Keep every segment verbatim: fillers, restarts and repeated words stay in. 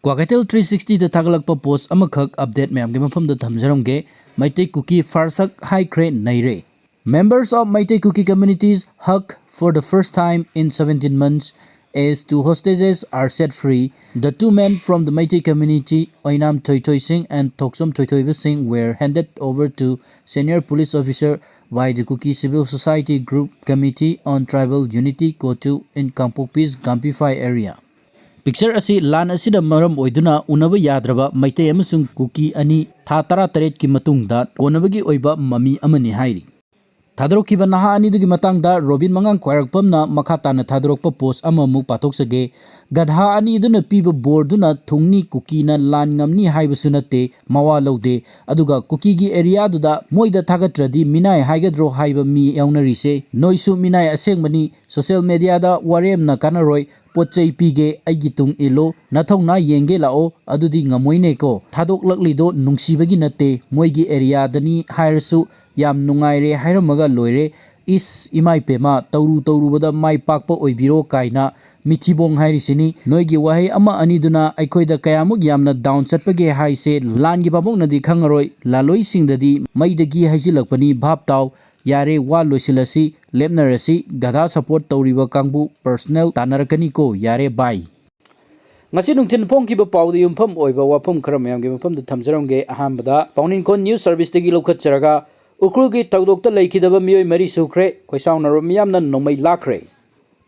Kwakeithel three sixty ꯗ ꯊꯥꯒꯠꯂꯛꯄ ꯄꯣꯁ ꯑꯃꯈꯛ update ꯃꯌꯥꯝꯒꯤ ꯃꯐꯝꯗ ꯊꯝꯖꯔꯝꯒꯦ꯫ ꯃꯩꯇꯩ ꯀꯨꯀꯤ ꯐꯥꯔꯁꯛ ꯍꯥꯏꯈ꯭ꯔꯦ, ꯅꯩꯔꯦ꯫ Members of Meitei Kuki communities hug for the first time in seventeen months as two hostages are set free. The two men from the Meitei community, Oinam Thoithoi Singh and Thokchom Thoithoi Singh, were handed over to senior police officer by the Kuki Civil Society Group Committee on Tribal Unity, COTU, in Kangpokpi's Gamphifai area. Picture ꯑꯁꯤ ꯂꯥꯟ ꯑꯁꯤꯅ ꯃꯔꯝ ꯑꯣꯏꯗꯨꯅ ꯎꯅꯕ ꯌꯥꯗ꯭ꯔꯕ ꯃꯩꯇꯩ ꯑꯃꯁꯨꯡ ꯀꯨꯀꯤ ꯑꯅꯤ ꯊꯥ ꯇꯔꯥꯇꯔꯦꯠꯀꯤ ꯃꯇꯨꯡꯗ ꯀꯣꯟꯅꯕꯒꯤ ꯑꯣꯏꯕ ꯃꯃꯤ ꯑꯃꯅꯤ ꯍꯥꯏꯔꯤ꯫ ꯊꯥꯗꯣꯔꯛꯈꯤꯕ ꯅꯍꯥ ꯑꯅꯤꯗꯨꯒꯤ ꯃꯇꯥꯡꯗ ꯔꯣꯕꯤꯟ ꯃꯉꯥꯡ ꯈ꯭ꯋꯥꯏꯔꯥꯛꯄꯝꯅ ꯃꯈꯥ ꯇꯥꯅ ꯊꯥꯗꯣꯔꯛꯄ ꯄꯣꯁ ꯑꯃꯃꯨꯛ ꯄꯥꯊꯣꯛꯆꯒꯦ꯫ ꯒꯙꯥ ꯑꯅꯤꯗꯨꯅ ꯄꯤꯕ ꯕꯣꯔꯗꯨꯅ ꯊꯨꯡꯅꯤ, ꯀꯨꯀꯤꯅ ꯂꯥꯟ ꯉꯝꯅꯤ ꯍꯥꯏꯕꯁꯨ ꯅꯠꯇꯦ, ꯃꯋꯥ ꯂꯧꯗꯦ꯫ ꯑꯗꯨꯒ ꯀꯨꯀꯤꯒꯤ ꯑꯦꯔꯤꯌꯥꯗꯨꯗ ꯃꯣꯏꯗ ꯊꯥꯒꯠꯇ꯭ꯔꯗꯤ ꯃꯤꯅꯥꯏ ꯍꯥꯏꯒꯗ꯭ꯔꯣ ꯍꯥꯏꯕ ꯃꯤ ꯌꯥꯎꯅꯔꯤꯁꯦ꯫ ꯅꯣꯏꯁꯨ ꯃꯤꯅꯥꯏ ꯑꯁꯦꯡꯕꯅꯤ, ꯁꯣꯁꯤꯌꯦꯜ ꯃꯦꯗꯤꯌꯥꯗ ꯋꯥꯔꯦꯝꯅ ꯀꯥꯟꯅꯔꯣꯏ꯫ ꯄꯣꯠ ꯆꯩ ꯄꯤꯒꯦ, ꯑꯩꯒꯤ ꯇꯨꯡ ꯏꯜꯂꯨ, ꯅꯊꯧꯅꯥ ꯌꯦꯡꯒꯦ ꯂꯥꯛꯑꯣ, ꯑꯗꯨꯗꯤ ꯉꯝꯃꯣꯏꯅꯦꯀꯣ꯫ ꯊꯥꯗꯣꯛꯂꯛꯂꯤꯗꯣ ꯅꯨꯡꯁꯤꯕꯒꯤ ꯅꯠꯇꯦ, ꯃꯣꯏꯒꯤ ꯑꯦꯔꯤꯌꯥꯗꯅꯤ ꯍꯥꯏꯔꯁꯨ ꯌꯥꯝ ꯅꯨꯡꯉꯥꯏꯔꯦ ꯍꯥꯏꯔꯝꯃꯒ ꯂꯣꯏꯔꯦ꯫ ꯏꯁ, ꯏꯃꯥꯏ ꯄꯦꯝꯃ, ꯇꯧꯔꯨ ꯇꯧꯔꯨꯕꯗ ꯃꯥꯏ ꯄꯥꯛꯄ ꯑꯣꯏꯕꯤꯔꯣ ꯀꯥꯏꯅ ꯃꯤꯊꯤꯕꯣꯡ ꯍꯥꯏꯔꯤꯁꯤꯅꯤ꯫ ꯅꯣꯏꯒꯤ ꯋꯥꯍꯩ ꯑꯃ ꯑꯅꯤꯗꯨꯅ ꯑꯩꯈꯣꯏꯗ ꯀꯌꯥꯃꯨꯛ ꯌꯥꯝꯅ ꯗꯥꯎꯟ ꯆꯠꯄꯒꯦ ꯍꯥꯏꯁꯦ ꯂꯥꯟꯒꯤ ꯚꯥꯕꯣꯛꯅꯗꯤ ꯈꯪꯉꯔꯣꯏ꯫ ꯂꯥꯂꯣꯏꯁꯤꯡꯗꯗꯤ ꯃꯩꯗꯒꯤ ꯍꯩꯖꯤꯜꯂꯛꯄꯅꯤ, ꯚꯥꯞ ꯇꯥꯎ꯫ ꯌꯥꯔꯦ, ꯋꯥ ꯂꯣꯏꯁꯤꯜꯂꯁꯤ, ꯂꯦꯞꯅꯔꯁꯤ꯫ ꯒꯙꯥ ꯁꯄꯣꯔꯠ ꯇꯧꯔꯤꯕ ꯀꯥꯡꯕꯨ ꯄꯔꯁꯅꯦꯜ ꯇꯥꯟꯅꯔꯛꯀꯅꯤꯀꯣ꯫ ꯌꯥꯔꯦ, ꯕꯥꯏ꯫ ꯉꯁꯤ ꯅꯨꯡꯊꯤꯜ ꯐꯣꯡꯈꯤꯕ ꯄꯥꯎꯗ ꯌꯨꯝꯐꯝ ꯑꯣꯏꯕ ꯋꯥꯐꯝ ꯈꯔ ꯃꯌꯥꯝꯒꯤ ꯃꯐꯝꯗ ꯊꯝꯖꯔꯝꯒꯦ꯫ ꯑꯍꯥꯟꯕꯗ, ꯄꯥꯎꯅꯤꯡꯈꯣꯟ ꯅ꯭ꯌꯨꯁ ꯁꯔꯚꯤꯁꯇꯒꯤ ꯂꯧꯈꯠꯆꯔꯒ, ꯎꯈ꯭ꯔꯨꯜꯒꯤ ꯊꯧꯗꯣꯛꯇ ꯂꯩꯈꯤꯗꯕ ꯃꯤꯑꯣꯏ ꯃꯔꯤ ꯁꯨꯈ꯭ꯔꯦ, ꯈꯣꯏꯁꯥꯎꯅꯔꯕ ꯃꯤꯌꯥꯝꯅ ꯅꯣꯡꯃꯩ ꯂꯥꯛꯈ꯭ꯔꯦ꯫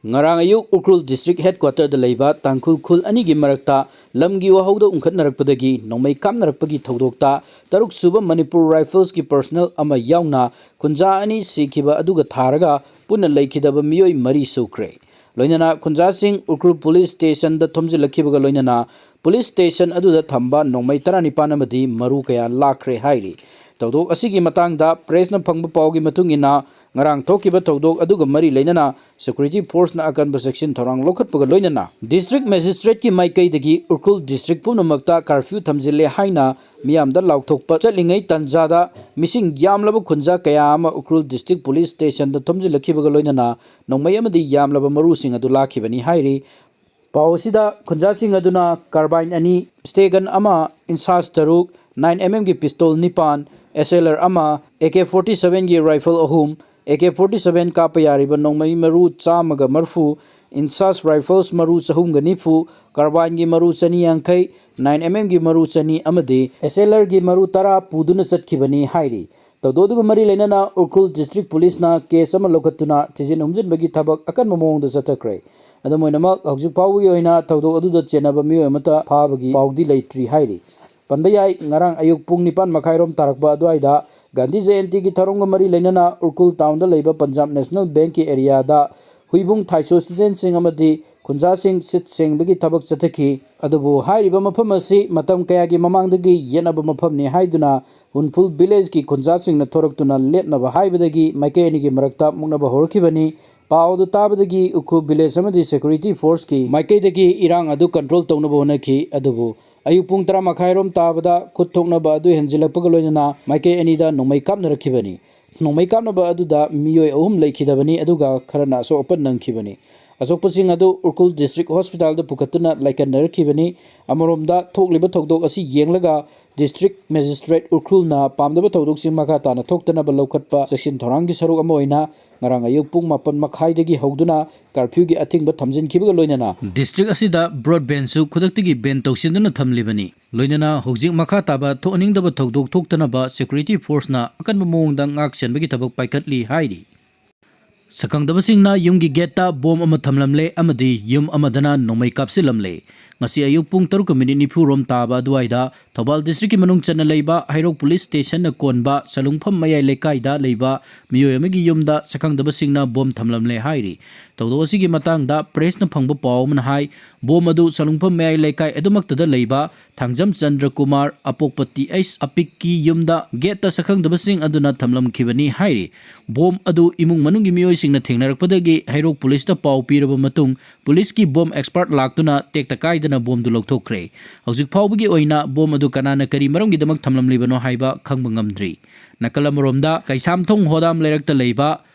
ꯉꯔꯥꯡ ꯑꯌꯨꯛ ꯎꯈ꯭ꯔꯨꯜ ꯗꯤꯁꯇ꯭ꯔꯤꯛ ꯍꯦꯗꯀ꯭ꯋꯥꯇꯔꯗ ꯂꯩꯕ ꯇꯥꯡꯈꯨꯜ ꯈꯨꯜ ꯑꯅꯤꯒꯤ ꯃꯔꯛꯇ ꯂꯝꯒꯤ ꯋꯥꯍꯧꯗ ꯎꯪꯈꯠꯅꯔꯛꯄꯗꯒꯤ ꯅꯣꯡꯃꯩ ꯀꯥꯞꯅꯔꯛꯄꯒꯤ ꯊꯧꯗꯣꯛꯇ ꯇꯔꯨꯛ ꯁꯨꯕ ꯃꯅꯤꯄꯨꯔ ꯔꯥꯏꯐꯜꯁꯀꯤ ꯄꯔꯁꯅꯦꯜ ꯑꯃ ꯌꯥꯎꯅ ꯈꯨꯟꯖꯥ ꯑꯅꯤ ꯁꯤꯈꯤꯕ ꯑꯗꯨꯒ ꯊꯥꯔꯒ ꯄꯨꯟꯅ ꯂꯩꯈꯤꯗꯕ ꯃꯤꯑꯣꯏ ꯃꯔꯤ ꯁꯨꯈ꯭ꯔꯦ꯫ ꯂꯣꯏꯅꯅ ꯈꯨꯟꯖꯥꯁꯤꯡ ꯎꯈ꯭ꯔꯨꯜ ꯄꯨꯂꯤꯁ ꯁ꯭ꯇꯦꯁꯟꯗ ꯊꯣꯝꯖꯤꯜꯂꯛꯈꯤꯕꯒ ꯂꯣꯏꯅꯅ ꯄꯨꯂꯤꯁ ꯁ꯭ꯇꯦꯁꯟ ꯑꯗꯨꯗ ꯊꯝꯕ ꯅꯣꯡꯃꯩ ꯇꯔꯥꯅꯤꯄꯥꯟ ꯑꯃꯗꯤ ꯃꯔꯨ ꯀꯌꯥ ꯂꯥꯛꯈ꯭ꯔꯦ ꯍꯥꯏꯔꯤ꯫ ꯊꯧꯗꯣꯛ ꯑꯁꯤꯒꯤ ꯃꯇꯥꯡꯗ ꯄ꯭ꯔꯦꯁꯅ ꯐꯪꯕ ꯄꯥꯎꯒꯤ ꯃꯇꯨꯡ ꯏꯟꯅ, ꯉꯔꯥꯡ ꯊꯣꯛꯈꯤꯕ ꯊꯧꯗꯣꯛ ꯑꯗꯨꯒ ꯃꯔꯤ ꯂꯩꯅꯅ ꯁꯦꯀ꯭ꯌꯨꯔꯤꯇꯤ ꯐꯣꯔꯁꯅ ꯑꯀꯟꯕ ꯆꯦꯛꯁꯤꯟ ꯊꯧꯔꯥꯡ ꯂꯧꯈꯠꯄꯒ ꯂꯣꯏꯅꯅ ꯗꯤꯁꯇ꯭ꯔꯤꯛ ꯃꯦꯖꯤꯁꯇ꯭ꯔꯦꯠꯀꯤ ꯃꯥꯏꯀꯩꯗꯒꯤ ꯎꯈ꯭ꯔꯨꯜ ꯗꯤꯁꯇ꯭ꯔꯤꯛ ꯄꯨꯝꯅꯃꯛꯇ ꯀꯥꯔꯐ꯭ꯌꯨ ꯊꯝꯖꯤꯜꯂꯦ ꯍꯥꯏꯅ ꯃꯤꯌꯥꯝꯗ ꯂꯥꯎꯊꯣꯛꯄ ꯆꯠꯂꯤꯉꯩ ꯇꯥꯟꯖꯥꯗ ꯃꯤꯁꯤꯡ ꯌꯥꯝꯂꯕ ꯈꯨꯟꯖꯥ ꯀꯌꯥ ꯑꯃ ꯎꯈ꯭ꯔꯨꯜ ꯗꯤꯁꯇ꯭ꯔꯤꯛ ꯄꯨꯂꯤꯁ ꯁ꯭ꯇꯦꯁꯟꯗ ꯊꯣꯝꯖꯤꯜꯂꯛꯈꯤꯕꯒ ꯂꯣꯏꯅꯅ ꯅꯣꯡꯃꯩ ꯑꯃꯗꯤ ꯌꯥꯝꯂꯕ ꯃꯔꯨꯁꯤꯡ ꯑꯗꯨ ꯂꯥꯛꯈꯤꯕꯅꯤ ꯍꯥꯏꯔꯤ꯫ ꯄꯥꯎ ꯑꯁꯤꯗ ꯈꯨꯟꯖꯥꯁꯤꯡ ꯑꯗꯨꯅ carbine ꯑꯅꯤ, stun gun ꯑꯃ, INSAS ꯇꯔꯨꯛ, nine MM ꯒꯤ pistol ꯅꯤꯄꯥꯟ, SLR ꯑꯃ, AK forty seven ꯒꯤ rifle ꯑꯍꯨꯝ, AK forty seven ꯀꯥꯞꯄ ꯌꯥꯔꯤꯕ ꯅꯣꯡꯃꯩ ꯃꯔꯨ ꯆꯥꯝꯃꯒ ꯃꯔꯤꯐꯨ, INSAS rifles ꯃꯔꯨ ꯆꯍꯨꯝꯒ ꯅꯤꯐꯨ, carbine ꯒꯤ ꯃꯔꯨ ꯆꯅꯤ ꯌꯥꯡꯈꯩ, nine MM ꯒꯤ ꯃꯔꯨ ꯆꯅꯤ ꯑꯃꯗꯤ SLR ꯒꯤ ꯃꯔꯨ ꯇꯔꯥ ꯄꯨꯗꯨꯅ ꯆꯠꯈꯤꯕꯅꯤ ꯍꯥꯏꯔꯤ꯫ ꯊꯧꯗꯣꯛ ꯑꯗꯨꯒ ꯃꯔꯤ ꯂꯩꯅꯅ ꯎꯈ꯭ꯔꯨꯜ district police ꯅ case ꯑꯃ ꯂꯧꯈꯠꯇꯨꯅ ꯊꯤꯖꯤꯟ ꯍꯨꯝꯖꯤꯟꯕꯒꯤ ꯊꯕꯛ ꯑꯀꯟꯕ ꯃꯑꯣꯡꯗ ꯆꯠꯊꯈ꯭ꯔꯦ꯫ ꯑꯗꯨꯝ ꯑꯣꯏꯅꯃꯛ, ꯍꯧꯖꯤꯛ ꯐꯥꯎꯕꯒꯤ ꯑꯣꯏꯅ ꯊꯧꯗꯣꯛ ꯑꯗꯨꯗ ꯆꯦꯟꯅꯕ ꯃꯤꯑꯣꯏ ꯑꯃꯠꯇ ꯐꯥꯕꯒꯤ ꯄꯥꯎꯗꯤ ꯂꯩꯇ꯭ꯔꯤ ꯍꯥꯏꯔꯤ꯫ ꯄꯟꯕ ꯌꯥꯏ, ꯉꯔꯥꯡ ꯑꯌꯨꯛ ꯄꯨꯡ ꯅꯤꯄꯥꯟ ꯃꯈꯥꯏꯔꯣꯝ ꯇꯥꯔꯛꯄ ꯑꯗꯨꯋꯥꯏꯗ ꯒꯥꯟꯙꯤ ꯖꯌꯟꯇꯤꯒꯤ ꯊꯧꯔꯝꯒ ꯃꯔꯤ ꯂꯩꯅꯅ ꯎꯈ꯭ꯔꯨꯜ town ꯗ ꯂꯩꯕ ꯄꯟꯖꯥꯕ ꯅꯦꯁꯅꯦꯜ ꯕꯦꯡꯛꯀꯤ area ꯗ ꯍꯨꯏꯕꯨꯡ ꯊꯥꯏꯁꯣ student ꯁꯤꯡ ꯑꯃꯗꯤ ꯈꯨꯟꯖꯥꯁꯤꯡ ꯁꯤꯠ ꯁꯦꯡꯕꯒꯤ ꯊꯕꯛ ꯆꯠꯊꯈꯤ꯫ ꯑꯗꯨꯕꯨ ꯍꯥꯏꯔꯤꯕ ꯃꯐꯝ ꯑꯁꯤ ꯃꯇꯝ ꯀꯌꯥꯒꯤ ꯃꯃꯥꯡꯗꯒꯤ ꯌꯦꯠꯅꯕ ꯃꯐꯝꯅꯤ ꯍꯥꯏꯗꯨꯅ ꯍꯨꯟꯐꯨꯜ village ꯀꯤ ꯈꯨꯟꯖꯥꯁꯤꯡꯅ ꯊꯣꯔꯛꯇꯨꯅ ꯂꯦꯞꯅꯕ ꯍꯥꯏꯕꯗꯒꯤ ꯃꯥꯏꯀꯩ ꯑꯅꯤꯒꯤ ꯃꯔꯛꯇ ꯃꯨꯛꯅꯕ ꯍꯧꯔꯛꯈꯤꯕꯅꯤ꯫ ꯄꯥꯎ ꯑꯗꯨ ꯇꯥꯕꯗꯒꯤ ꯎꯈ꯭ꯔꯨꯜ village ꯑꯃꯗꯤ security force ꯀꯤ ꯃꯥꯏꯀꯩꯗꯒꯤ ꯏꯔꯥꯡ ꯑꯗꯨ control ꯇꯧꯅꯕ ꯍꯣꯠꯅꯈꯤ꯫ ꯑꯗꯨꯕꯨ ꯑꯌꯨꯛ ꯄꯨꯡ ꯇꯔꯥ ꯃꯈꯥꯏꯔꯣꯝ ꯇꯥꯕꯗ ꯈꯨꯠ ꯊꯣꯛꯅꯕ ꯑꯗꯨ ꯍꯦꯟꯖꯤꯜꯂꯛꯄꯒ ꯂꯣꯏꯅꯅ ꯃꯥꯏꯀꯩ ꯑꯅꯤꯗ ꯅꯣꯡꯃꯩ ꯀꯥꯞꯅꯔꯛꯈꯤꯕꯅꯤ꯫ ꯅꯣꯡꯃꯩ ꯀꯥꯞꯅꯕ ꯑꯗꯨꯗ ꯃꯤꯑꯣꯏ ꯑꯍꯨꯝ ꯂꯩꯈꯤꯗꯕꯅꯤ, ꯑꯗꯨꯒ ꯈꯔꯅ ꯑꯁꯣꯛ ꯑꯄꯟ ꯅꯪꯈꯤꯕꯅꯤ꯫ ꯑꯁꯣꯛꯄꯁꯤꯡ ꯑꯗꯨ ꯎꯈ꯭ꯔꯨꯜ district hospital ꯗ ꯄꯨꯈꯠꯇꯨꯅ ꯂꯥꯏꯀꯠꯅꯔꯛꯈꯤꯕꯅꯤ꯫ ꯑꯃꯔꯣꯝꯗ, ꯊꯣꯛꯂꯤꯕ ꯊꯧꯗꯣꯛ ꯑꯁꯤ ꯌꯦꯡꯂꯒ district magistrate ꯎꯈ꯭ꯔꯨꯜꯅ ꯄꯥꯝꯗꯕ ꯊꯧꯗꯣꯛꯁꯤꯡ ꯃꯈꯥ ꯇꯥꯅ ꯊꯣꯛꯇꯅꯕ ꯂꯧꯈꯠꯄ ꯆꯦꯛꯁꯤꯟ ꯊꯧꯔꯥꯡꯒꯤ ꯁꯔꯨꯛ ꯑꯃ ꯑꯣꯏꯅ ꯉꯔꯥꯡ ꯑꯌꯨꯛ ꯄꯨꯡ ꯃꯥꯄꯟ ꯃꯈꯥꯏꯗꯒꯤ ꯍꯧꯗꯨꯅ curfew ꯒꯤ ꯑꯊꯤꯡꯕ ꯊꯝꯖꯤꯟꯈꯤꯕꯒ ꯂꯣꯏꯅꯅ district ꯑꯁꯤꯗ broadband ꯁꯨ ꯈꯨꯗꯛꯇꯒꯤ ban ꯇꯧꯁꯤꯟꯗꯨꯅ ꯊꯝꯂꯤꯕꯅꯤ꯫ ꯂꯣꯏꯅꯅ ꯍꯧꯖꯤꯛ ꯃꯈꯥ ꯇꯥꯕ ꯊꯣꯛꯍꯟꯅꯤꯡꯗꯕ ꯊꯧꯗꯣꯛ ꯊꯣꯛꯇꯅꯕ security force ꯅ ꯑꯀꯟꯕ ꯃꯑꯣꯡꯗ ꯉꯥꯛ ꯁꯦꯟꯕꯒꯤ ꯊꯕꯛ ꯄꯥꯏꯈꯠꯂꯤ ꯍꯥꯏꯔꯤ꯫ ꯁꯛꯈꯪꯗꯕꯁꯤꯡꯅ ꯌꯨꯝꯒꯤ gate ꯇ bomb ꯑꯃ ꯊꯝꯂꯝꯂꯦ ꯑꯃꯗꯤ ꯌꯨꯝ ꯑꯃꯗꯅ ꯅꯣꯡꯃꯩ ꯀꯥꯞꯁꯤꯜꯂꯝꯂꯦ꯫ ꯉꯁꯤ ꯑꯌꯨꯛ ꯄꯨꯡ ꯇꯔꯨꯛꯀ minute ꯅꯤꯐꯨ ꯔꯣꯝ ꯇꯥꯕ ꯑꯗꯨꯋꯥꯏꯗ ꯊꯧꯕꯥꯜ district ꯀꯤ ꯃꯅꯨꯡ ꯆꯟꯅ ꯂꯩꯕ ꯍꯩꯔꯣꯛ police station ꯅ ꯀꯣꯟꯕ ꯁꯂꯨꯡꯐꯝ ꯃꯌꯥꯏ ꯂꯩꯀꯥꯏꯗ ꯂꯩꯕ ꯃꯤꯑꯣꯏ ꯑꯃꯒꯤ ꯌꯨꯝꯗ ꯁꯛꯈꯪꯗꯕꯁꯤꯡꯅ bomb ꯊꯝꯂꯝꯂꯦ ꯍꯥꯏꯔꯤ꯫ ꯊꯧꯗꯣꯛ ꯑꯁꯤꯒꯤ ꯃꯇꯥꯡꯗ press ꯅ ꯐꯪꯕ ꯄꯥꯎ ꯑꯃꯅ ꯍꯥꯏ, bomb ꯑꯗꯨ ꯁꯂꯨꯡꯐꯝ ꯃꯌꯥꯏ ꯂꯩꯀꯥꯏ ꯑꯗꯨꯃꯛꯇꯗ ꯂꯩꯕ ꯊꯥꯡꯖꯝ ꯆꯟꯗ꯭ꯔ ꯀꯨꯃꯥꯔ, ꯑꯄꯣꯛꯄ ꯇꯤ ꯑꯩꯆ ꯑꯄꯤꯛꯀꯤ ꯌꯨꯝꯗ gate ꯇ ꯁꯛꯈꯪꯗꯕꯁꯤꯡ ꯑꯗꯨꯅ ꯊꯝꯂꯝꯈꯤꯕꯅꯤ ꯍꯥꯏꯔꯤ꯫ Bomb ꯑꯗꯨ ꯏꯃꯨꯡ ꯃꯅꯨꯡꯒꯤ ꯃꯤꯑꯣꯏꯁꯤꯡꯅ ꯊꯦꯡꯅꯔꯛꯄꯗꯒꯤ ꯍꯩꯔꯣꯛ police ꯇ ꯄꯥꯎ ꯄꯤꯔꯕ ꯃꯇꯨꯡ, police ꯀꯤ bomb expert ꯂꯥꯛꯇꯨꯅ ꯇꯦꯛꯇ ꯀꯥꯏꯗꯅ bomb ꯗꯨ ꯂꯧꯊꯣꯛꯈ꯭ꯔꯦ꯫ ꯍꯧꯖꯤꯛ ꯐꯥꯎꯕꯒꯤ ꯑꯣꯏꯅ bomb ꯑꯗꯨ ꯀꯅꯥꯅ ꯀꯔꯤ ꯃꯔꯝꯒꯤꯗꯃꯛ ꯊꯝꯂꯝꯂꯤꯕꯅꯣ ꯍꯥꯏꯕ ꯈꯪꯕ ꯉꯝꯗ꯭ꯔꯤ꯫ ꯅꯥꯀꯜ ꯑꯃꯔꯣꯝꯗ, ꯀꯩꯁꯥꯝꯊꯣꯡ ꯍꯣꯗꯥꯝ ꯂꯩꯔꯛꯇ ꯂꯩꯕ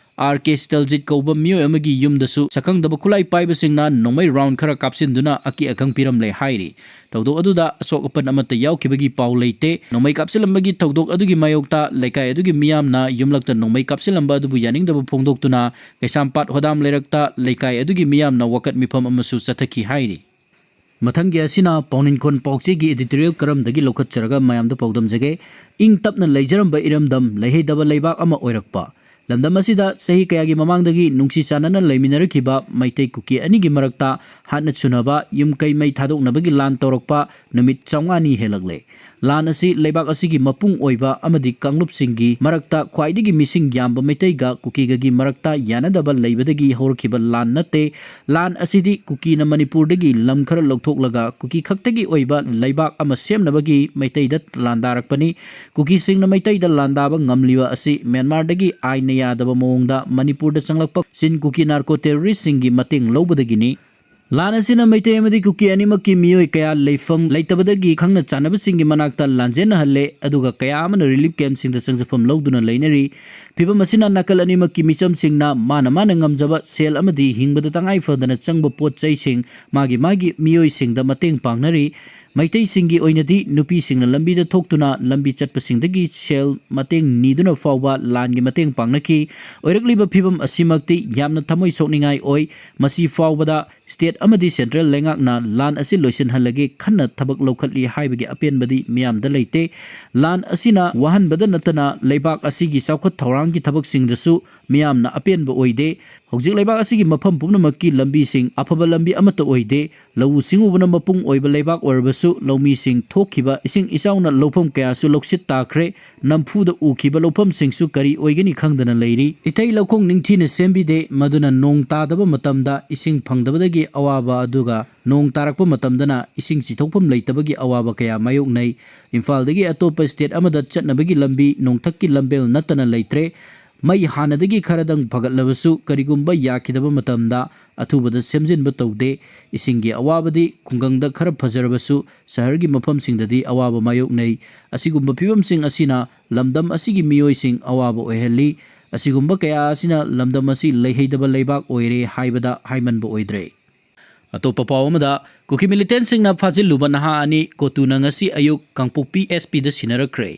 ꯑꯥꯔ ꯀꯦ ꯁꯤꯇꯜꯖꯤꯠ ꯀꯧꯕ ꯃꯤꯑꯣꯏ ꯑꯃꯒꯤ ꯌꯨꯝꯗꯁꯨ ꯁꯛꯈꯪꯗꯕ ꯈꯨꯠꯂꯥꯏ ꯄꯥꯏꯕꯁꯤꯡꯅ ꯅꯣꯡꯃꯩ ꯔꯥꯎꯟ ꯈꯔ ꯀꯥꯞꯁꯤꯟꯗꯨꯅ ꯑꯀꯤ ꯑꯈꯪ ꯄꯤꯔꯝꯂꯦ ꯍꯥꯏꯔꯤ꯫ ꯊꯧꯗꯣꯛ ꯑꯗꯨꯗ ꯑꯁꯣꯛ ꯑꯄꯟ ꯑꯃꯠꯇ ꯌꯥꯎꯈꯤꯕꯒꯤ ꯄꯥꯎ ꯂꯩꯇꯦ꯫ ꯅꯣꯡꯃꯩ ꯀꯥꯞꯁꯤꯜꯂꯝꯕꯒꯤ ꯊꯧꯗꯣꯛ ꯑꯗꯨꯒꯤ ꯃꯥꯌꯣꯛꯇ ꯂꯩꯀꯥꯏ ꯑꯗꯨꯒꯤ ꯃꯤꯌꯥꯝꯅ ꯌꯨꯝꯂꯛꯇ ꯅꯣꯡꯃꯩ ꯀꯥꯞꯁꯤꯜꯂꯝꯕ ꯑꯗꯨꯕꯨ ꯌꯥꯅꯤꯡꯗꯕ ꯐꯣꯡꯗꯣꯛꯇꯨꯅ ꯀꯩꯁꯥꯝꯄꯥꯠ ꯍꯣꯗꯥꯝ ꯂꯩꯔꯛꯇ ꯂꯩꯀꯥꯏ ꯑꯗꯨꯒꯤ ꯃꯤꯌꯥꯝꯅ ꯋꯥꯀꯠ ꯃꯤꯐꯝ ꯑꯃꯁꯨ ꯆꯠꯊꯈꯤ ꯍꯥꯏꯔꯤ꯫ ꯃꯊꯪꯒꯤ ꯑꯁꯤꯅ ꯄꯥꯎꯅꯤꯡꯈꯣꯟ ꯄꯥꯎꯆꯦꯒꯤ editorial ꯀꯔꯝꯗꯒꯤ ꯂꯧꯈꯠꯆꯔꯒ ꯃꯌꯥꯝꯗ ꯄꯥꯎꯗꯝꯖꯒꯦ꯫ ꯏꯪ ꯇꯞꯅ ꯂꯩꯖꯔꯝꯕ ꯏꯔꯝꯗꯝ, ꯂꯩꯍꯩꯗꯕ ꯂꯩꯕꯥꯛ ꯑꯃ ꯑꯣꯏꯔꯛꯄ꯫ ꯂꯝꯗꯝ ꯑꯁꯤꯗ ꯆꯍꯤ ꯀꯌꯥꯒꯤ ꯃꯃꯥꯡꯗꯒꯤ ꯅꯨꯡꯁꯤ ꯆꯥꯟꯅꯅ ꯂꯩꯃꯤꯟꯅꯔꯛꯈꯤꯕ ꯃꯩꯇꯩ ꯀꯨꯀꯤ ꯑꯅꯤꯒꯤ ꯃꯔꯛꯇ ꯍꯥꯠꯅ ꯁꯨꯅꯕ, ꯌꯨꯝ ꯀꯩ ꯃꯩ ꯊꯥꯗꯣꯛꯅꯕꯒꯤ ꯂꯥꯟ ꯇꯧꯔꯛꯄ ꯅꯨꯃꯤꯠ ꯆꯥꯝꯃꯉꯥꯅꯤ ꯍꯦꯜꯂꯛꯂꯦ꯫ ꯂꯥꯟ ꯑꯁꯤ ꯂꯩꯕꯥꯛ ꯑꯁꯤꯒꯤ ꯃꯄꯨꯡ ꯑꯣꯏꯕ ꯑꯃꯗꯤ ꯀꯥꯡꯂꯨꯞꯁꯤꯡꯒꯤ ꯃꯔꯛꯇ ꯈ꯭ꯋꯥꯏꯗꯒꯤ ꯃꯤꯁꯤꯡ ꯌꯥꯝꯕ ꯃꯩꯇꯩꯒ ꯀꯨꯀꯤꯒꯒꯤ ꯃꯔꯛꯇ ꯌꯥꯅꯗꯕ ꯂꯩꯕꯗꯒꯤ ꯍꯧꯔꯛꯈꯤꯕ ꯂꯥꯟ ꯅꯠꯇꯦ꯫ ꯂꯥꯟ ꯑꯁꯤꯗꯤ ꯀꯨꯀꯤꯅ ꯃꯅꯤꯄꯨꯔꯗꯒꯤ ꯂꯝ ꯈꯔ ꯂꯧꯊꯣꯛꯂꯒ ꯀꯨꯀꯤ ꯈꯛꯇꯒꯤ ꯑꯣꯏꯕ ꯂꯩꯕꯥꯛ ꯑꯃ ꯁꯦꯝꯅꯕꯒꯤ ꯃꯩꯇꯩꯗ ꯂꯥꯟꯗꯥꯔꯛꯄꯅꯤ꯫ ꯀꯨꯀꯤꯁꯤꯡꯅ ꯃꯩꯇꯩꯗ ꯂꯥꯟꯗꯥꯕ ꯉꯝꯂꯤꯕ ꯑꯁꯤ ꯃ꯭ꯌꯥꯟꯃꯥꯔꯗꯒꯤ ꯑꯥꯏꯟꯅ ꯌꯥꯗꯕ ꯃꯑꯣꯡꯗ ꯃꯅꯤꯄꯨꯔꯗ ꯆꯪꯂꯛꯄ ꯆꯤꯟ ꯀꯨꯀꯤ ꯅꯥꯔꯀꯣ ꯇꯦꯔꯣꯔꯤꯁꯁꯤꯡꯒꯤ ꯃꯇꯦꯡ ꯂꯧꯕꯗꯒꯤꯅꯤ꯫ ꯂꯥꯟ ꯑꯁꯤꯅ ꯃꯩꯇꯩ ꯑꯃꯗꯤ ꯀꯨꯀꯤ ꯑꯅꯤꯃꯛꯀꯤ ꯃꯤꯑꯣꯏ ꯀꯌꯥ ꯂꯩꯐꯝ ꯂꯩꯇꯕꯗꯒꯤ ꯈꯪꯅ ꯆꯥꯟꯅꯕꯁꯤꯡꯒꯤ ꯃꯅꯥꯛꯇ ꯂꯥꯟꯖꯦꯟꯅꯍꯜꯂꯦ, ꯑꯗꯨꯒ ꯀꯌꯥ ꯑꯃꯅ ꯔꯤꯂꯤꯐ ꯀꯦꯝꯞꯁꯤꯡꯗ ꯆꯪꯖꯐꯝ ꯂꯧꯗꯨꯅ ꯂꯩꯅꯔꯤ꯫ ꯐꯤꯚꯝ ꯑꯁꯤꯅ ꯅꯥꯀꯜ ꯑꯅꯤꯃꯛꯀꯤ ꯃꯤꯆꯝꯁꯤꯡꯅ ꯃꯥꯅ ꯃꯥꯅ ꯉꯝꯖꯕ ꯁꯦꯜ ꯑꯃꯗꯤ ꯍꯤꯡꯕꯗ ꯇꯉꯥꯏ ꯐꯗꯅ ꯆꯪꯕ ꯄꯣꯠ ꯆꯩꯁꯤꯡ ꯃꯥꯒꯤ ꯃꯥꯒꯤ ꯃꯤꯑꯣꯏꯁꯤꯡꯗ ꯃꯇꯦꯡ ꯄꯥꯡꯅꯔꯤ꯫ ꯃꯩꯇꯩꯁꯤꯡꯒꯤ ꯑꯣꯏꯅꯗꯤ ꯅꯨꯄꯤꯁꯤꯡꯅ ꯂꯝꯕꯤꯗ ꯊꯣꯛꯇꯨꯅ ꯂꯝꯕꯤ ꯆꯠꯄꯁꯤꯡꯗꯒꯤ ꯁꯦꯜ ꯃꯇꯦꯡ ꯅꯤꯗꯨꯅ ꯐꯥꯎꯕ ꯂꯥꯟꯒꯤ ꯃꯇꯦꯡ ꯄꯥꯡꯅꯈꯤ꯫ ꯑꯣꯏꯔꯛꯂꯤꯕ ꯐꯤꯚꯝ ꯑꯁꯤꯃꯛꯇꯤ ꯌꯥꯝꯅ ꯊꯃꯣꯏ ꯁꯣꯛꯅꯤꯡꯉꯥꯏ ꯑꯣꯏ꯫ ꯃꯁꯤ ꯐꯥꯎꯕꯗ ꯁ꯭ꯇꯦꯠ ꯑꯃꯗꯤ ꯁꯦꯟꯇ꯭ꯔꯦꯜ ꯂꯩꯉꯥꯛꯅ ꯂꯥꯟ ꯑꯁꯤ ꯂꯣꯏꯁꯤꯟꯍꯜꯂꯒꯦ ꯈꯟꯅ ꯊꯕꯛ ꯂꯧꯈꯠꯂꯤ ꯍꯥꯏꯕꯒꯤ ꯑꯄꯦꯟꯕꯗꯤ ꯃꯤꯌꯥꯝꯗ ꯂꯩꯇꯦ꯫ ꯂꯥꯟ ꯑꯁꯤꯅ ꯋꯥꯍꯟꯕꯗ ꯅꯠꯇꯅ ꯂꯩꯕꯥꯛ ꯑꯁꯤꯒꯤ ꯆꯥꯎꯈꯠ ꯊꯧꯔꯥꯡꯒꯤ ꯊꯕꯛꯁꯤꯡꯗꯁꯨ ꯃꯤꯌꯥꯝꯅ ꯑꯄꯦꯟꯕ ꯑꯣꯏꯗꯦ꯫ ꯍꯧꯖꯤꯛ ꯂꯩꯕꯥꯛ ꯑꯁꯤꯒꯤ ꯃꯐꯝ ꯄꯨꯝꯅꯃꯛꯀꯤ ꯂꯝꯕꯤꯁꯤꯡ ꯑꯐꯕ ꯂꯝꯕꯤ ꯑꯃꯠꯇ ꯑꯣꯏꯗꯦ꯫ ꯂꯧꯎ ꯁꯤꯡꯎꯕꯅ ꯃꯄꯨꯡ ꯑꯣꯏꯕ ꯂꯩꯕꯥꯛ ꯑꯣꯏꯔꯕꯁꯨ ꯂꯧꯃꯤꯁꯤꯡ ꯊꯣꯛꯈꯤꯕ ꯏꯁꯤꯡ ꯏꯆꯥꯎꯅ ꯂꯧꯐꯝ ꯀꯌꯥꯁꯨ ꯂꯧꯁꯤꯠ ꯇꯥꯈ꯭ꯔꯦ꯫ ꯅꯝꯐꯨꯗ ꯎꯈꯤꯕ ꯂꯧꯐꯝꯁꯤꯡꯁꯨ ꯀꯔꯤ ꯑꯣꯏꯒꯅꯤ ꯈꯪꯗꯅ ꯂꯩꯔꯤ꯫ ꯏꯊꯩ ꯂꯧꯈꯣꯡ ꯅꯤꯡꯊꯤꯅ ꯁꯦꯝꯕꯤꯗꯦ, ꯃꯗꯨꯅ ꯅꯣꯡ ꯇꯥꯗꯕ ꯃꯇꯝꯗ ꯏꯁꯤꯡ ꯐꯪꯗꯕꯗꯒꯤ ꯑꯋꯥꯕ, ꯑꯗꯨꯒ ꯅꯣꯡ ꯇꯥꯔꯛꯄ ꯃꯇꯝꯗꯅ ꯏꯁꯤꯡ ꯆꯤꯊꯣꯛꯐꯝ ꯂꯩꯇꯕꯒꯤ ꯑꯋꯥꯕ ꯀꯌꯥ ꯃꯥꯌꯣꯛꯅꯩ꯫ ꯏꯝꯐꯥꯜꯗꯒꯤ ꯑꯇꯣꯞꯄ ꯁ꯭ꯇꯦꯠ ꯑꯃꯗ ꯆꯠꯅꯕꯒꯤ ꯂꯝꯕꯤ ꯅꯣꯡꯊꯛꯀꯤ ꯂꯝꯕꯦꯜ ꯅꯠꯇꯅ ꯂꯩꯇ꯭ꯔꯦ꯫ ꯃꯩ ꯍꯥꯟꯅꯗꯒꯤ ꯈꯔꯗꯪ ꯐꯒꯠꯂꯕꯁꯨ ꯀꯔꯤꯒꯨꯝꯕ ꯌꯥꯈꯤꯗꯕ ꯃꯇꯝꯗ ꯑꯊꯨꯕꯗ ꯁꯦꯝꯖꯤꯟꯕ ꯇꯧꯗꯦ꯫ ꯏꯁꯤꯡꯒꯤ ꯑꯋꯥꯕꯗꯤ ꯈꯨꯡꯒꯪꯗ ꯈꯔ ꯐꯖꯔꯕꯁꯨ ꯁꯍꯔꯒꯤ ꯃꯐꯝꯁꯤꯡꯗꯗꯤ ꯑꯋꯥꯕ ꯃꯥꯌꯣꯛꯅꯩ꯫ ꯑꯁꯤꯒꯨꯝꯕ ꯐꯤꯕꯝꯁꯤꯡ ꯑꯁꯤꯅ ꯂꯝꯗꯝ ꯑꯁꯤꯒꯤ ꯃꯤꯑꯣꯏꯁꯤꯡ ꯑꯋꯥꯕ ꯑꯣꯏꯍꯜꯂꯤ꯫ ꯑꯁꯤꯒꯨꯝꯕ ꯀꯌꯥ ꯑꯁꯤꯅ ꯂꯝꯗꯝ ꯑꯁꯤ ꯂꯩꯍꯩꯗꯕ ꯂꯩꯕꯥꯛ ꯑꯣꯏꯔꯦ ꯍꯥꯏꯕꯗ ꯍꯥꯏꯃꯟꯕ ꯑꯣꯏꯗ꯭ꯔꯦ꯫ ꯑꯇꯣꯞꯄ ꯄꯥꯎ ꯑꯃꯗ, ꯀꯨꯀꯤ ꯃꯤꯂꯤꯇꯦꯟꯁꯤꯡꯅ ꯐꯥꯖꯤꯜꯂꯨꯕ ꯅꯍꯥ ꯑꯅꯤ ꯀꯣꯇꯨꯅ ꯉꯁꯤ ꯑꯌꯨꯛ ꯀꯥꯡꯄꯣꯛꯄꯤ ꯑꯦꯁ ꯄꯤꯗ ꯁꯤꯟꯅꯔꯛꯈ꯭ꯔꯦ꯫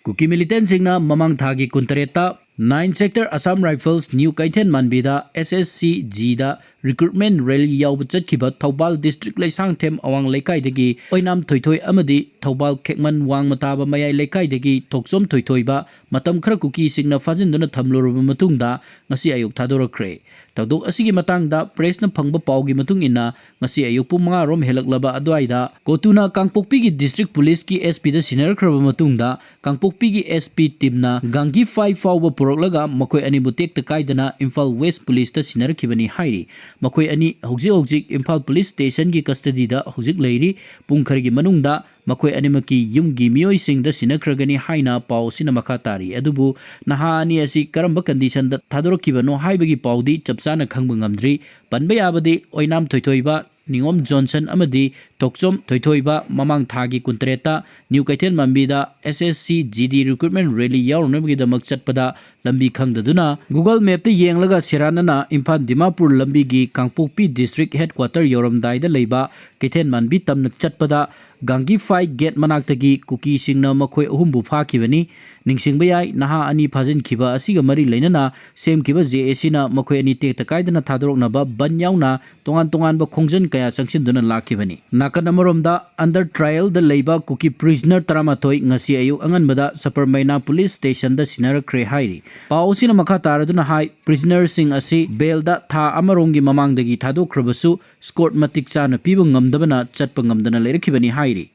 ꯀꯨꯀꯤ ꯃꯤꯂꯤꯇꯦꯟꯁꯤꯡꯅ ꯃꯃꯥꯡ ꯊꯥꯒꯤ ꯀꯨꯟꯇꯔꯦꯠꯇ nine sector Assam Rifles new ꯀꯩꯊꯦꯜ ꯃꯥꯟꯕꯤꯗ ꯑꯦꯁ ꯑꯦꯁ ꯁꯤ ꯖꯤꯗ ꯔꯤꯀ꯭ꯔꯨꯠꯃꯦꯟ ꯔꯦꯂꯤ ꯌꯥꯎꯕ ꯆꯠꯈꯤꯕ ꯊꯧꯕꯥꯜ ꯗꯤꯁꯇ꯭ꯔꯤꯛ ꯂꯩꯁꯥꯡꯊꯦꯝ ꯑꯋꯥꯡ ꯂꯩꯀꯥꯏꯗꯒꯤ ꯑꯣꯏꯅꯥꯝ ꯊꯣꯏꯊꯣꯏ ꯑꯃꯗꯤ ꯊꯧꯕꯥꯜ ꯈꯦꯛꯃꯟ ꯋꯥꯡꯃ ꯇꯥꯕ ꯃꯌꯥꯏ ꯂꯩꯀꯥꯏꯗꯒꯤ ꯊꯣꯛꯆꯣꯝ ꯊꯣꯏꯊꯣꯏꯕ ꯃꯇꯝ ꯈꯔ ꯀꯨꯀꯤꯁꯤꯡꯅ ꯐꯥꯖꯤꯟꯗꯨꯅ ꯊꯝꯂꯨꯔꯕ ꯃꯇꯨꯡꯗ ꯉꯁꯤ ꯑꯌꯨꯛ ꯊꯥꯗꯣꯔꯛꯈ꯭ꯔꯦ꯫ ꯊꯧꯗꯣꯛ ꯑꯁꯤꯒꯤ ꯃꯇꯥꯡꯗ ꯄ꯭ꯔꯦꯁꯅ ꯐꯪꯕ ꯄꯥꯎꯒꯤ ꯃꯇꯨꯡ ꯏꯟꯅ, ꯉꯁꯤ ꯑꯌꯨꯛ ꯄꯨꯡ ꯃꯉꯥ ꯔꯣꯝ ꯍꯦꯜꯂꯛꯂꯕ ꯑꯗꯨꯋꯥꯏꯗ ꯀꯣꯇꯨꯅ ꯀꯥꯡꯄꯣꯛꯄꯤꯒꯤ ꯗꯤꯁꯇ꯭ꯔꯤꯛ ꯄꯨꯂꯤꯁꯀꯤ ꯑꯦꯁ ꯄꯤꯗ ꯁꯤꯟꯅꯔꯛꯈ꯭ꯔꯕ ꯃꯇꯨꯡꯗ, ꯀꯥꯡꯄꯣꯛꯄꯤꯒꯤ ꯑꯦꯁ ꯄꯤ ꯇꯤꯝꯅ ꯒꯥꯡꯒꯤꯐꯥꯏ ꯐꯥꯎꯕ ꯄꯨꯔꯛꯂꯒ ꯃꯈꯣꯏ ꯑꯅꯤꯕꯨ ꯇꯦꯛꯇ ꯀꯥꯏꯗꯅ ꯏꯝꯐꯥꯜ ꯋꯦꯁ ꯄꯨꯂꯤꯁꯇ ꯁꯤꯟꯅꯔꯛꯈꯤꯕꯅꯤ ꯍꯥꯏꯔꯤ꯫ ꯃꯈꯣꯏ ꯑꯅꯤ ꯍꯧꯖꯤꯛ ꯍꯧꯖꯤꯛ ꯏꯝꯐꯥꯜ ꯄꯨꯂꯤꯁ ꯁ꯭ꯇꯦꯁꯟꯒꯤ ꯀꯁꯇꯗꯤꯗ ꯍꯧꯖꯤꯛ ꯂꯩꯔꯤ꯫ ꯄꯨꯡ ꯈꯔꯒꯤ ꯃꯅꯨꯡꯗ ꯃꯈꯣꯏ ꯑꯅꯤꯃꯛꯀꯤ ꯌꯨꯝꯒꯤ ꯃꯤꯑꯣꯏꯁꯤꯡꯗ ꯁꯤꯟꯅꯈ꯭ꯔꯒꯅꯤ ꯍꯥꯏꯅ ꯄꯥꯎ ꯑꯁꯤꯅ ꯃꯈꯥ ꯇꯥꯔꯤ꯫ ꯑꯗꯨꯕꯨ ꯅꯍꯥ ꯑꯅꯤ ꯑꯁꯤ ꯀꯔꯝꯕ ꯀꯟꯗꯤꯁꯟꯗ ꯊꯥꯗꯣꯔꯛꯈꯤꯕꯅꯣ ꯍꯥꯏꯕꯒꯤ ꯄꯥꯎꯗꯤ ꯆꯞ ꯆꯥꯅ ꯈꯪꯕ ꯉꯝꯗ꯭ꯔꯤ꯫ ꯄꯟꯕ ꯌꯥꯕꯗꯤ, ꯑꯣꯏꯅꯥꯝ ꯊꯣꯏꯊꯣꯏꯕ, ꯅꯤꯉꯣꯝ ꯖꯣꯟꯁꯟ ꯑꯃꯗꯤ ꯊꯣꯛꯆꯣꯝ ꯊꯣꯏꯊꯣꯏꯕ ꯃꯃꯥꯡ ꯊꯥꯒꯤ ꯀꯨꯟꯇꯔꯦꯠꯇ ꯅ꯭ꯌꯨ ꯀꯩꯊꯦꯜ ꯃꯥꯟꯕꯤꯗ S S C G D recruitment rally ꯌꯥꯎꯔꯨꯅꯕꯒꯤꯗꯃꯛ ꯆꯠꯄꯗ ꯂꯝꯕꯤ ꯈꯪꯗꯗꯨꯅ Google Mapꯇ ꯌꯦꯡꯂꯒ ꯁꯦꯔꯥꯟꯅꯅ ꯏꯝꯐꯥꯜ ꯗꯤꯃꯥꯄꯨꯔ ꯂꯝꯕꯤꯒꯤ ꯀꯥꯡꯄꯣꯛꯄꯤ ꯗꯤꯁꯇ꯭ꯔꯤꯛ ꯍꯦꯗꯀ꯭ꯋꯥꯇꯔ ꯌꯧꯔꯝꯗꯥꯏꯗ ꯂꯩꯕ ꯀꯩꯊꯦꯜ ꯃꯥꯟꯕꯤ ꯇꯝꯅ ꯆꯠꯄꯗ ꯒꯥꯡꯒꯤꯐꯥꯏ ꯒꯦꯠ ꯃꯅꯥꯛꯇꯒꯤ ꯀꯨꯀꯤꯁꯤꯡꯅ ꯃꯈꯣꯏ ꯑꯍꯨꯝꯕꯨ ꯐꯥꯈꯤꯕꯅꯤ꯫ ꯅꯤꯡꯁꯤꯡꯕ ꯌꯥꯏ, ꯅꯍꯥ ꯑꯅꯤ ꯐꯥꯖꯤꯟꯈꯤꯕ ꯑꯁꯤꯒ ꯃꯔꯤ ꯂꯩꯅꯅ ꯁꯦꯝꯈꯤꯕ ꯖꯦ ꯑꯦ ꯁꯤꯅ ꯃꯈꯣꯏ ꯑꯅꯤ ꯇꯦꯛꯇ ꯀꯥꯏꯗꯅ ꯊꯥꯗꯣꯔꯛꯅꯕ ꯕꯟ ꯌꯥꯎꯅ ꯇꯣꯉꯥꯟ ꯇꯣꯉꯥꯟꯕ ꯈꯣꯡꯖꯪ ꯀꯌꯥ ꯆꯪꯁꯤꯟꯗꯨꯅ ꯂꯥꯛꯈꯤꯕꯅꯤ꯫ ꯅꯥꯀꯟ ꯑꯃꯔꯣꯝꯗ, under trialꯗ ꯂꯩꯕ ꯀꯨꯀꯤ prisoner ꯇꯔꯥꯃꯥꯊꯣꯏ ꯉꯁꯤ ꯑꯌꯨꯛ ꯑꯉꯟꯕꯗ ꯁꯄꯔꯃꯩꯅꯥ ꯄꯨꯂꯤꯁ ꯁ꯭ꯇꯦꯁꯟꯗ ꯁꯤꯟꯅꯔꯛꯈ꯭ꯔꯦ ꯍꯥꯏꯔꯤ꯫ ꯄꯥꯎ ꯑꯁꯤꯅ ꯃꯈꯥ ꯇꯥꯔꯗꯨꯅ ꯍꯥꯏ, prisonerꯁꯤꯡ ꯑꯁꯤ ꯕꯦꯜꯗ ꯊꯥ ꯑꯃꯔꯣꯝꯒꯤ ꯃꯃꯥꯡꯗꯒꯤ ꯊꯥꯗꯣꯛꯈ꯭ꯔꯕꯁꯨ, ꯁ꯭ꯀꯣꯔꯠ ꯃꯇꯤꯛ ꯆꯥꯅ ꯄꯤꯕ ꯉꯝꯗꯕꯅ ꯆꯠꯄ ꯉꯝꯗꯅ ꯂꯩꯔꯛꯈꯤꯕꯅꯤ ꯍꯥꯏꯔꯤ꯫